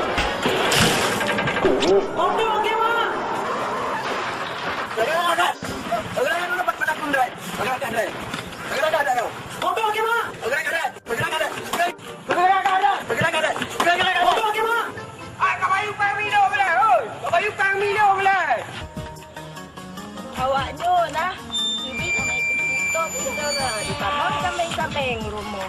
Otong, okey, Mak. Otong, okey, Mak. Otong, okey, Mak. Ai, ka bayeue pèng minong lé, oi. Ka bayeue pèng minong lé. Awak nyoe nah, keubiet hana ikut kutok, ditamong sameng-sameng rumoh.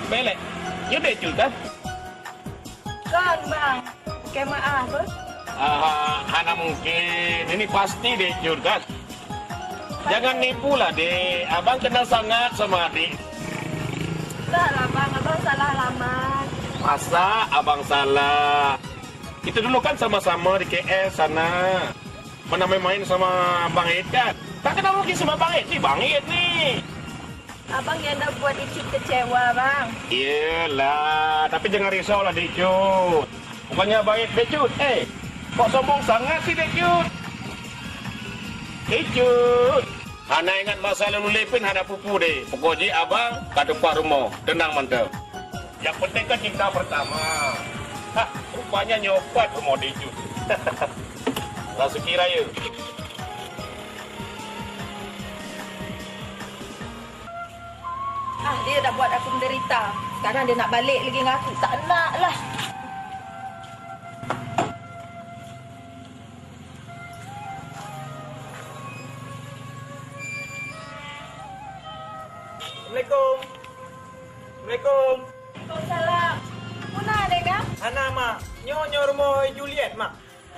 Belek. Nyoe deh Cut kan? Kon, Bang. Keu meu'ah, beuh? Ah, hana mungkin. Ini pasti deh Cut kan? Jangan nipu lah, Dek. Abang kenal sangat sama adik. Dah lah, Bang. Abang salah alamat. Masa abang salah? Kita dulu kan sama-sama di K L sana. Pernah main-main sama Bang Ed kan? Tak kenal mungkin sama Bang Ed ni, Bang Ed ni. Abang nyang dah buat Icut kecewa, Bang. Iyalah, tapi jangan risau lah, Dek Cut. Bukannya Bang Ed, Dek Cut. Eh, kok sombong sangat sih, Dek Cut? Dek Cut. Hana ingat masa lalu lé pih hana pupu deh. Pokok jih abang ka tumpah rumoh. Tenang mantap. Yang penting kan cinta pertama. Hah, rupanya nyopat rumoh Dek Cut. Raseuki raya. Ah, dia dah buat aku menderita. Sekarang dia nak balik lagi dengan aku. Tak nak lah. Assalamualaikum. Assalamualaikum. Waalaikumsalam. Muna deh, Kak? Hana, Mak. Nyoe, nyoe rumoh Juliet, Mak.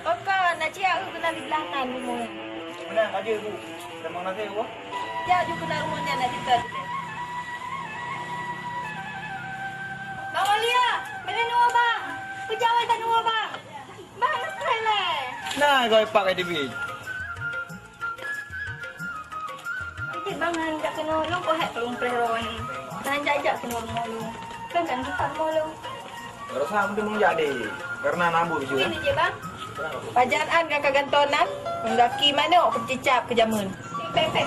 Oh, kon, na ciyak keunan di blah nan rumoh. Meunan, ka jeuet, Bu. Terima kasih, Bu. Jak ju keunan rumoh nyan, na jeuet. Bang Aulia, bèk lé neuwoe, Bang. Peujawai tan neuwoe, Bang. Bang, leupah lé. Na goe pak ka teubiet. Nanti bang han jak keunoe lôn, kok hek lôn preh roh ni. Han jak-jak keunoe rumoh lôn. Kan kan buka rumoh lôn. Rasa beutôi meunjak deh, karena nabur jua. Ini je bang. Pajan an gaka gantonan, gaki manok keucicap keu jameun. Pek-pek.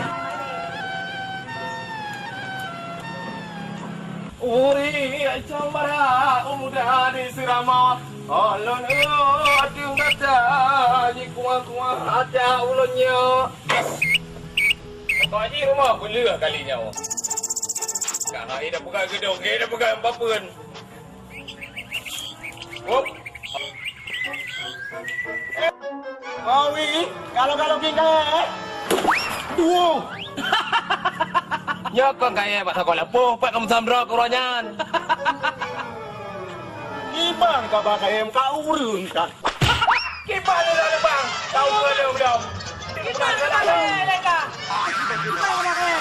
Uri cembara pemuda di Sirama. Alon ateueh gata jikuah-kuah ata ulôn nyoe. Kok jih rumoh peuleueh kali nyoe. Ka hai dah peugah geudong, dah peugah papeuen. Hop. Awi, kalau-kalau tinggal, eh. Wow. Nyoe kon kayèe bak sakola poh, pat kamoe sambra keu uroe nyan. Iban ka ba kayèe ka ureueng kan. Kiban ni dah bang, tahu ke dia belum? Kiban ni dah leka. Kiban ni dah leka.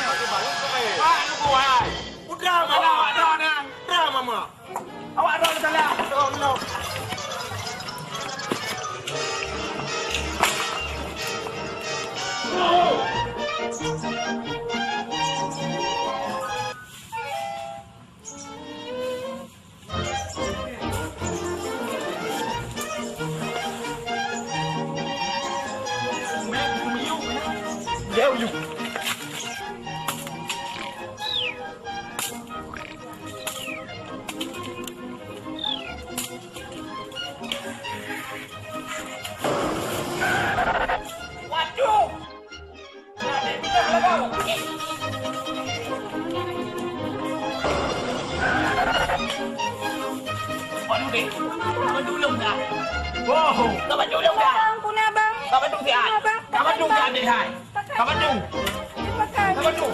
Pak, lu kuat. Udah mana? Udah, udah, udah, mama. Awak rot salah. Rot, rot. Waduh, dek. Ka bantu ulông dah. Wow. Ka bantu ulông dah. Bang, puna, Bang. Ka bantu siat. Puna, Bang. Ka bantu siat, dek hai. Ka bantu. Ka bantu.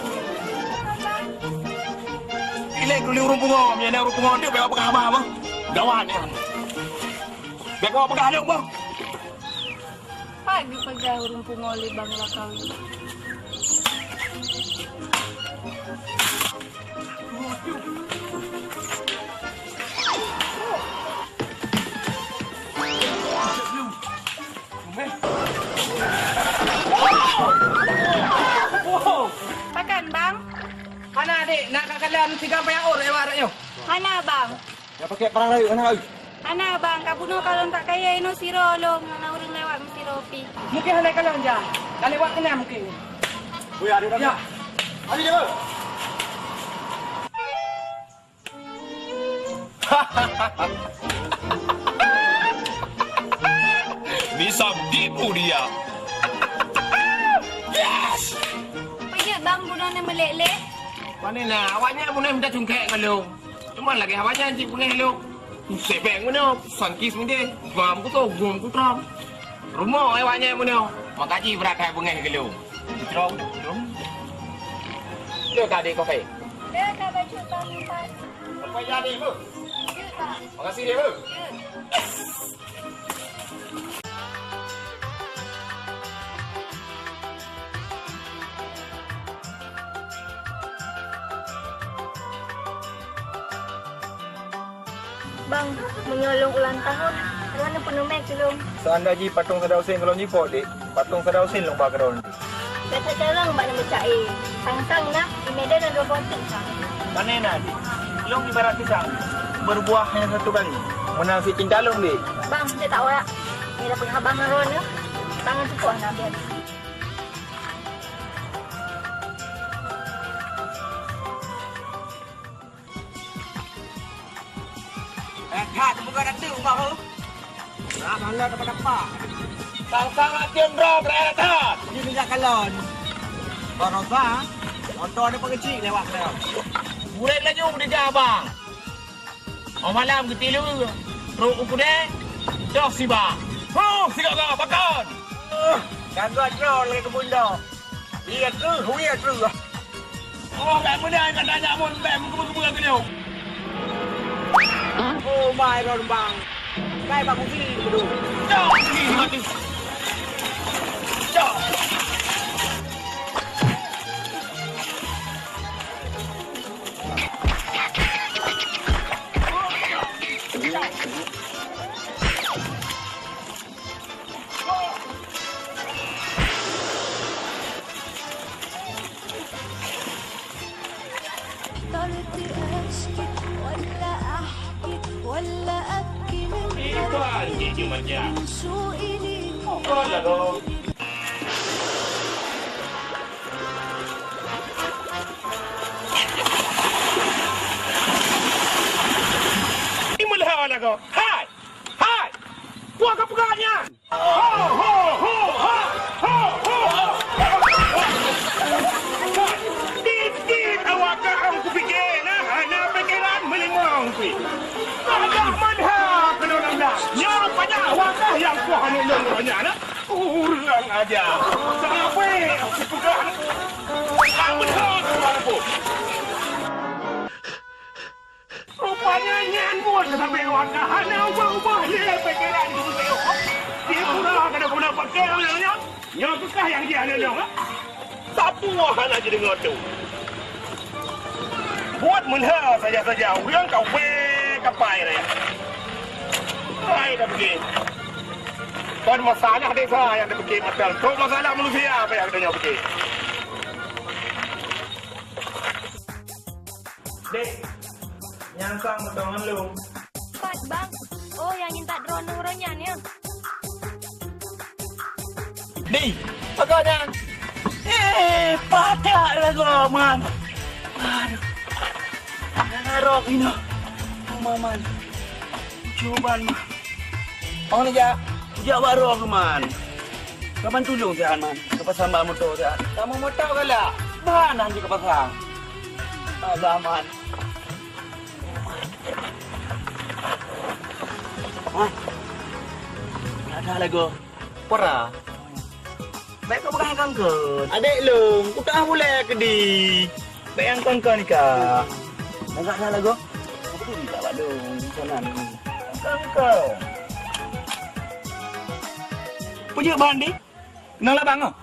Ilèe keu ureueng pungo, meunyo na ureueng pungo tu bèk peugah haba, Bang. Gawat nyan. Bèk peugah lé, Bang. Pat geupeugah ureueng pungo lé Bang Lakawi. Pakon, Bang? Hana, Dek. Nak ka kalon sigam peuet ôr lewat nyoe. Hana, Bang. Nyang pakèk parang rayeuk hana, ai. Hana, Bang. Ka bunoe kalon tak kayèe inoe sidroe lôn, hana ureueng lewat meusidroe pih. Mungken hana kalon, Jah. Ka lewat keunan mungken. Oh, ya, ada, ada. Ya. Ada dia. Bisa tipu dia. Yes! Peue jeuet, Bang, bunoe neumeulek-lek? Pane na, awaknyan bunoe minta cungkek ngon lôn. Cuma lagèe awaknyan cit beungèh lôn. Sebeng meunoe, sangkis meudeh, gam kuto, gom kutam. Rumoh awaknyan meunoe, maka jih brat hai beungèh keu lôn. Jroh, jroh. Lé ka deh kopi. Lé ka bacut bang empat. Kopi jadi, Bu. Jeuet, Bang. Makasih deh, Bu. Jeuet. Bang, meunyoe lôn ulang tahun, droeneuh peuneumèe keu lôn. Seandai jih patong Saddam Hussein gohlom jipok, Dek, patong Saddam Hussein lôn ba keudroe. Gata carông bak nyan meuca'e, sang-sang na di Medan dan dua boh teuk sang. Pane na, Dek? Lôn ibarat pisang, berbuah hanya satu kali. Meunan cit cinta lôn, Dek. Bang, cit tak warak. Nyoe dapeuet haba ngon droeneuh, bang ngon teupok na biar. Eh, that, teupeugah datu, Bang, ho. Nah, malah dapat-dapat. Sang-sang akhé droe, beurehat that. Ini minyak galon. Barosa, moto ada pengecil lewat dah. Murit laju berdega, Bang. Oh, malam ketilu, trok u keudè, toh siba. Huh, siga-ga, pakon. Uh, gagah droe lagi ke bunda. Iya tu, iya tu. Oh, bèk meudai ka tanyong mon, bèk meukeubeu-keubeu keu nyoe. Oh, my Lord, bang. Kai bak kusi beudôh. Cok, kusi mati. Cok. Hai! Hai! Peue ka peugah nyan? Ho, ho, ho, ha! Ho, ho, ho! Tiep-tiep awak kah kupike na hana pikeran meulimong pih. Banyak manha keunoe nang dah. Nyoe banyak awak kah nyang poh aneuk lôn nyoe nyan na? Kurang aja. Sampai aku peugah. Kamu dah aku. Rupanya nyan buet sampai awak kah hana ubah-ubah lé pikeran geuh. Dia pura kada guna pakai orang nyoe. Nyoe keuh kah nyang jih aneuk lôn, ha? Sapeue hana jideungoe tu. Buet meunha saja-saja, ureueng ka ubé kapai raya. Hai dah pike. Kon masalah desa nyang tapike mantong, kon masalah manusia payah geutanyoe pike. Dek, nyang sang beutôi ngon lôn. Pat, Bang? Oh, nyang intat droeneuh uroe nyan, ya? Di, pakon nyan? Eh, patak lagoe, Man. Aduh. Narok inoe. Uma, Man. Cuban, Man. Oh, ni, Jak. Jak bak droe keuh, Man. Kaban tulông siat, Man. Kapasang ban moto siat. Kamoe moto galak. Ban hana jikapasang. Alah, Man. Man. Ada lagoe. Pera. Baik kau pegang kangkon. Adek lôn, ku tengah bulèe keudi. Baik nyang kangkon ni ka. Lagak na lagoe. Aku tu minta bak dong, sana ni. Kangkon. Peujeuet ban di? Nang labang oh.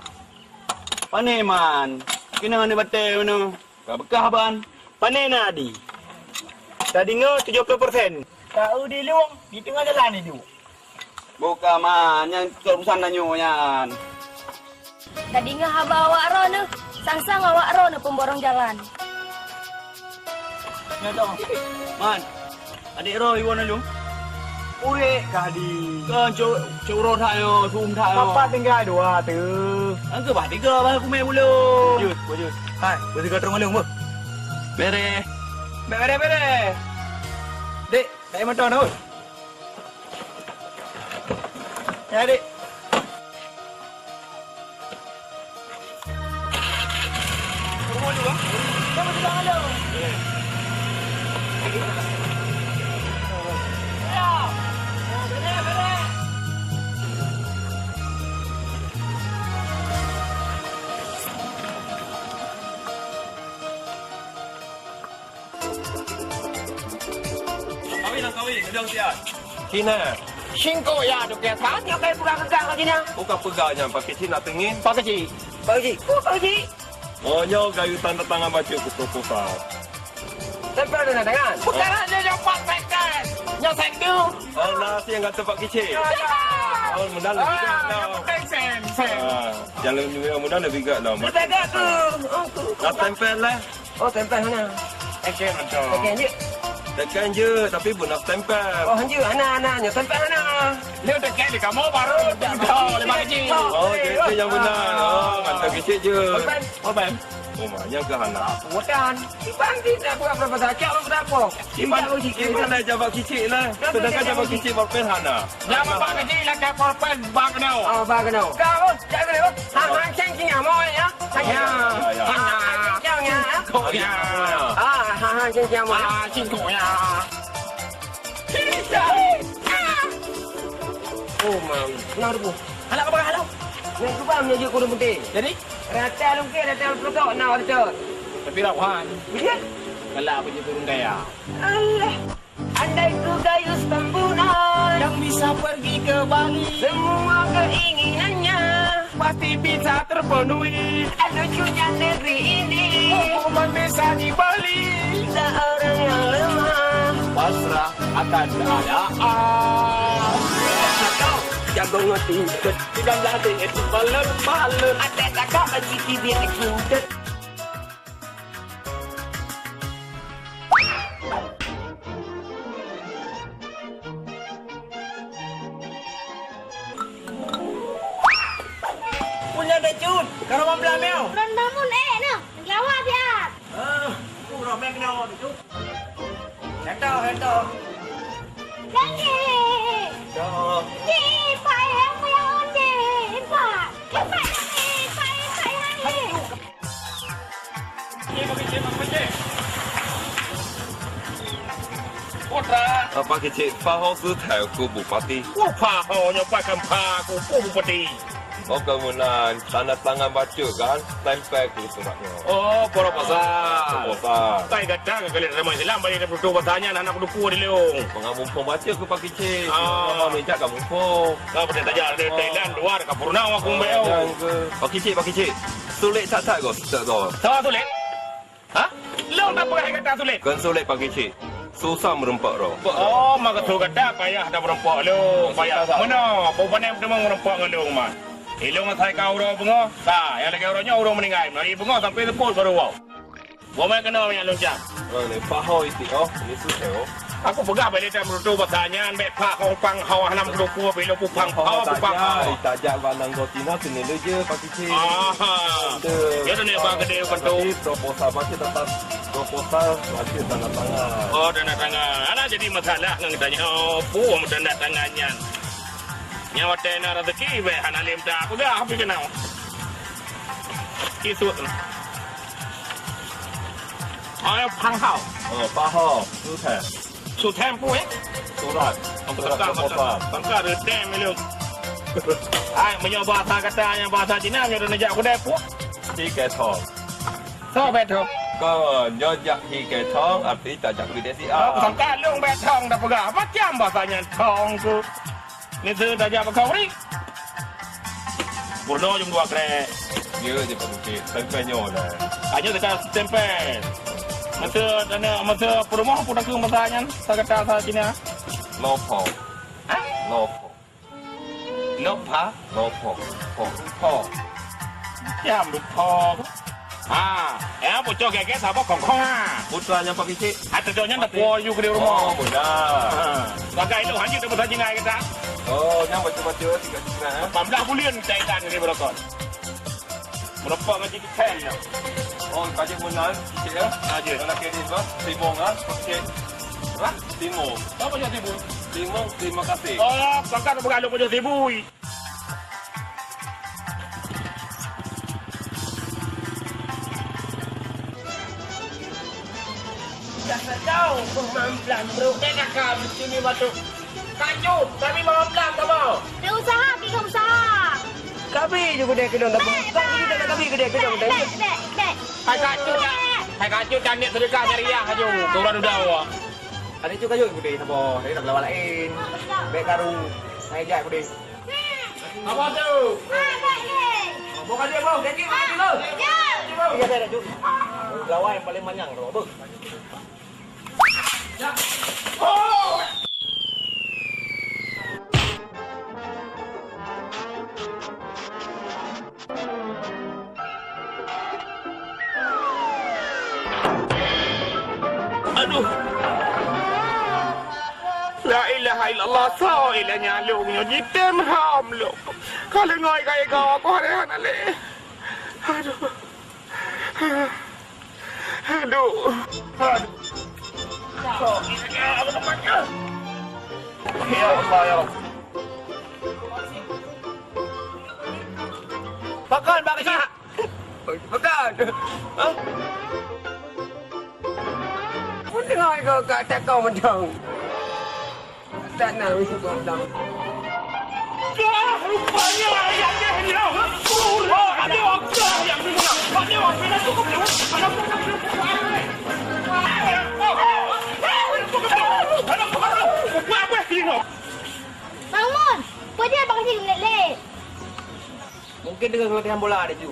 Pane, Man. Kena ni batèe mana? Ka beukah ban. Pane na di? Tadeungoe tujoh ploh persen. Ka eu di lueng, di teungoh jalan iduek. Buka, Man, nyan keu urusan tanyoe nyan. Tadeungoe haba awak droeneuh, sang-sang awak droeneuh peumborong jalan. Nyoe toh, Man. Adek roh iwan aja. Urek kah di. Kan cok cok roh that yo, thum that yo. Papa tinggal dua tu. Angka bah tiga bah kumai bulu. Jut, jut. Hai, bertiga terung alung bu. Bere. Bere, bere. Dek, dek motor dah. Ya, dek. Kawin lah kawin, gedong siat. Cina. Singkok ya, tu kaya saat nyak kai pegang-pegang lagi nya. Bukan pegang nyan, pakai Cina tengin. Pakai cik. Pakai cik. Oh, pakai cik. Oh, nyoe gayutan datang bacut ke proposal. Tempel tu nak tangan. Bukan hanya nyoe pat second. Nyoe second. Oh, nasi yang kata Pak Kicik. Oh, mudah lebih dah. Yang penting sen, sen. Ah, jalan mudah lebih gak dah. Betul tu. Dah tempel lah. Oh, tempel mana? Second macam. Second je. Second je, tapi benar tempel. Oh, je. Ana, ana, nyoe tempel ana. Dia dekat di kamu baru dah oleh Pak Kicik. Oh, dia yang benar. Oh, mantap kecil je. Pulpen. Pulpen. Oh, maknya ke hana. Bukan. Iban kita buat berapa saja, berapa? Iban, iban dah jawab kecil lah. Sedangkan jawab kecil pulpen hana. Jawab Pak Kicik lah, jawab pulpen, bak kena. Oh, bak kena. Kau, jangan kena. Ha, ha, ceng ceng ya, mau ya. Ya, ya, ya. Ha, ha, ceng ceng ya. Kau ya. Ah, ha, ha, ceng ceng ya, mau ya. Ah, ceng kau ya. Oh, mam. Kenapa tu? Alah, apa hal? Yang tu bang, yang je kurung putih. Jadi? Rata lungkit, rata lungkit, nak rata. Tapi lawan. Iya? Kalau apa je turun gaya. Alah. Andai ku gayus tambunan yang bisa pergi ke Bali, semua keinginannya pasti bisa terpenuhi. Lucunya negeri ini, hukuman bisa dibeli. Kita orang yang lemah, pasrah akan keadaan. Jago ngerti, tidak jadi itu balet-balet. Ada kakak bagi bibir itu. Cut, ka lôn blam nyoe. Lôn bangun ék nyoe, geulawa siat. Ah, aku rot bèk nyoe, Cut. Henteu, henteu. Janji. Dah. Ji, Pak, yang, yang, Ji, Pak. Ji, Pak, Ji, Pak, Ji, Pak, Ji. Putra. Apa kecil? Paho su thai ku bupati. Ku paho nyoe pakai pha ku, ku bupati. Oh, keumeunang tanda tangan bacut kan, tempel keu surat nyoe. Oh, proposal. Proposal. Tai gata ka kali ramai silam bagi dua puluh dua bahasa nyan aneuk dukue di leung. Pengamu pembaca ke Pak Kicik. Ah. Pengamu minta kamu po. Ka pada tajak dari Thailand, luar ka purna aku mbak. Pak Kicik, Pak Kicik. Sulit that-that go, tak go. Salah sulit? Ha? Lôn tapeugah gata sulet? Kon sulet Pak Kicik. Susah meureumpok droe. Oh, maka su gata payah tameureumpok lôn, payah. Susah. Meunoe, peue pane meuteumé meureumpok ngon lôn, man. Ilôn asai ka uroe beungoh, sa, nyang lagèe uroe nyoe ureueng meuninggai. Meunari beungoh sampoe seupôt baru woe. Woe meukeunong nyang lôn cam. Oh, ni paho iti, oh, ni susah, oh. Aku peugah bak lé that meurutu basa nyan, bèk pha hong pang hawa hana meuruku, bèk lôn pupang pha, pupang hawa. Tajak bak nanggroe Cina, seuneulheueh jeuet, Pak Kicik. Aha. Betul. Ya, tu ni, Pak Gede, betul. Tapi proposal baca tetap proposal baca tanda tangan. Oh, tanda tangan. Alah jadi masalah ngon geutanyoe. Oh, puih tanda tangan nyan. Nyan watèe na rezeki, bèk hana lé mita peugah, tapi keunoe. Kisut. Oh, ya, pang hao. Oh, paho. Susah. Sutem pue? Surat. Surat proposal. Tangka reudem ilôn. Hai, meunyoe bahasa gata nyang bahasa Cina, nyoe neujak kudai pue? Hi kai thong. Soe bèk thong? Kon, nyoe jak hi kai thong, arti tajak keudè si A. Oh, sangka lôn bèk thong tapeugah. Macam bahasa nyan thong tu. Ni tu tajak bak kawri. Purno jeuem dua krek. Ya, je Pak Bukit. Tempel nyoe lah. Hanya dekat tempel. Masa dana, masa peurumoh pun aku masa nyan, sa gata sa Cina. Lopho. Ha? Lopho. Lopha? Lopho. Pho. Pho. Ya, lopho. Ha, ya, bocor gègèt saboh kongkong ha. Putra nyang Pak Kicik. Ha, teudok nyan dah puo yu keudéh rumoh. Oh, beuna. Ha. Sebagai ilôn hanjeuet dah meusaji ngai gata. Oh, nyan baca-baca tiga setengah, eh? Lapan belas buleuen caitan keudéh beurokon. Meureumpok ngon Jackie Chan nyan. Oh, ka jeuet meunan, Cik, ya? Ha, jeuet. Kalau kini, bah, timong, ha? Oke. Bah, timong. Apa jeuet timong? Timong, terima kasih. Oh, pakat peugah lôn pajoh sibui. Dah sejauh pengmampulan bro, teka ka di sini batu. Kacut, tapi mamblang kamoe. Teu usaha, teu usaha. Kabi ju geude keudong, tapi bang, bang, bang, kabi geude keudong, bang. Bèk, bèk, bèk. Hai kacut, hai kacut, caniek seudeukah jariah aju. Turun udah awak. Adik tu kayu putih sapo, dia tak lawan lain. Bèk karu, hai jak putih. Apa tu? Ah, bèk ni. Mau kaji apa? Kaji apa dulu? Ya. Iya, bèk tu. Lawan yang paling manyang tu, apa? Aduh. La ilaha illallah, soe ilèe nyang lôn nyoe jitem ram lôn. Ka leungoi kayèe gob, aku hareuem hana lé. Aduh. Aduh. Aduh. Ya Allah, ya Rabb. Pakon bak keuchik. Pakon. Hah? Pun tengok ikut kat takong macam. Tak nak mesti buat dah. Dah rupanya ayah dia ni. Oh, ada waktu yang ni. Ada waktu yang cukup. Ada waktu yang cukup. Bangun! Peue dia abang cit lé-lé? Mungkin deungon latihan bola ada ju.